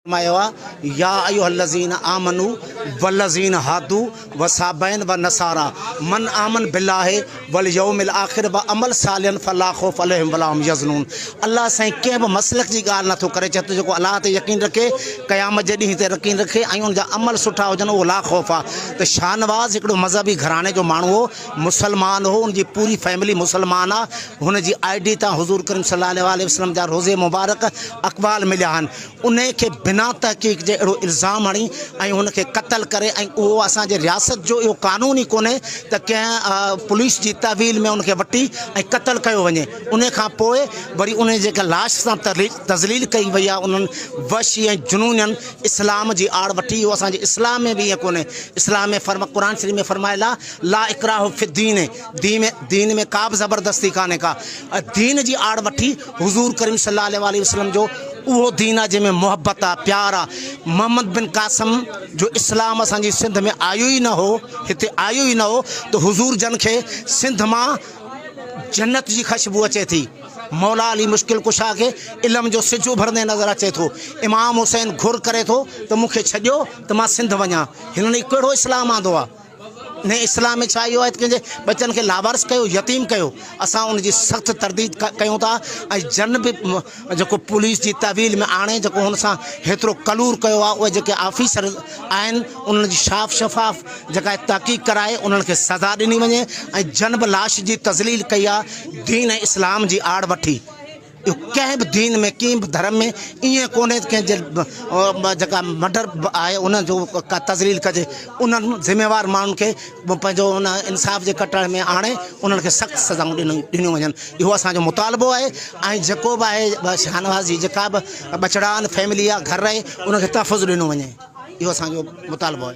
فرمايو آهي، يا ايها الذين آمنوا والذين هادوا والصابئين والنصارى من آمن بالله واليوم الاخر وعمل صالحا فلا خوف عليهم ولا هم يحزنون الله سائين ڪنهن به مسلڪ جي ڳالهه نٿو ڪري چئي ٿو جيڪو الله تي يقين رکي قيامت جي ڏينهن تي يقين رکي ۽ ان جا عمل سٺا هجن اهو لا خوف آهي ته شاهنواز هڪڙو مذهبي گهراڻي جو ماڻهو هو مسلمان هو ان جي پوري فيملي مسلمان آهي هن جي I D تان حضور ڪريم صلي الله عليه وسلم جا روضي مبارڪ اقوال مليا آهن انهي کي بنا تحقيق جي اهڙو الزام هڻي ۽ هن کي قتل ڪري ۽ اهو اسان جي رياست جو اهو قانون ئي ڪونهي ته ڪنهن پوليس جي تحويل ۾ ان کي وٺي ۽ قتل ڪيو وڃي انهي کان پوء وري انهي جيڪا لاش سان تذليل ڪئي وئي آهي انهن وحشي ۽ جنونين اسلام جي آڙ وٺي اهو اسان جي اسلام ۾ به ائين ڪونهي اسلام ۾ فرم قرآن شريف ۾ فرمايل آهي لا اڪراه في الدين دين ۾ دين ۾ ڪا به زبردستي ڪانهي ڪا دين جي آڙ وٺي حضور ڪريم صلي الله عليه وسلم جو اهو دين آ جنهن ۾ محبت آ پيار آ محمد بن قاسم جو اسلام اسان جي سنڌ ۾ آيو ئي نه هو هتي آيو ئي نه هو ته حضور جن کي سنڌ مان جنت جي خشبو اچي ٿي مولا علي مشڪل ڪشا کي علم جو سج اڀرندي نظر اچي ٿو امام حسين گهر ڪري ٿو ته مون کي ڇڏيو ته مان سنڌ وڃان هنن هي ڪهڙو اسلام آندو آ. انهيء اسلام ۾ ڇا اهو آهي ته ڪنهن جي ٻچن کي لاوارث ڪيو، يتيم ڪيو؟ اسان ان جي سخت ترديد ڪيون ٿا ۽ جن به جيڪو پوليس جي تحويل ۾ آڻي جيڪو هن سان هيترو ڪلور ڪيو آهي اهي جيڪي آفيسر آهن انهن جي شاف شفاف جيڪا تحقيق ڪرائي انهن کي سزا ڏني وڃي ۽ جن به لاش جي تذليل ڪئي آهي دين ۽ اسلام جي آڙ وٺي اهو ڪنهن به دين ۾ ڪنهن به ڌرم ۾ ائين ڪونهي ته ڪنهن جي جيڪا مڊر آهي ان جو ڪا تذليل ڪجي انهن ذميوار ماڻهن کي پنهنجو ان انصاف جي ڪٽهڙي ۾ آڻي انهن کي سخت سزائون ڏنيون وڃن اهو اسان جو مطالبو آهي ۽ جيڪو به آهي شاهنواز جي جيڪا به ٻچڙا آهن فيملي آهي گهر آهي ان کي تحفظ ڏنو وڃي اهو اسان جو مطالبو آهي.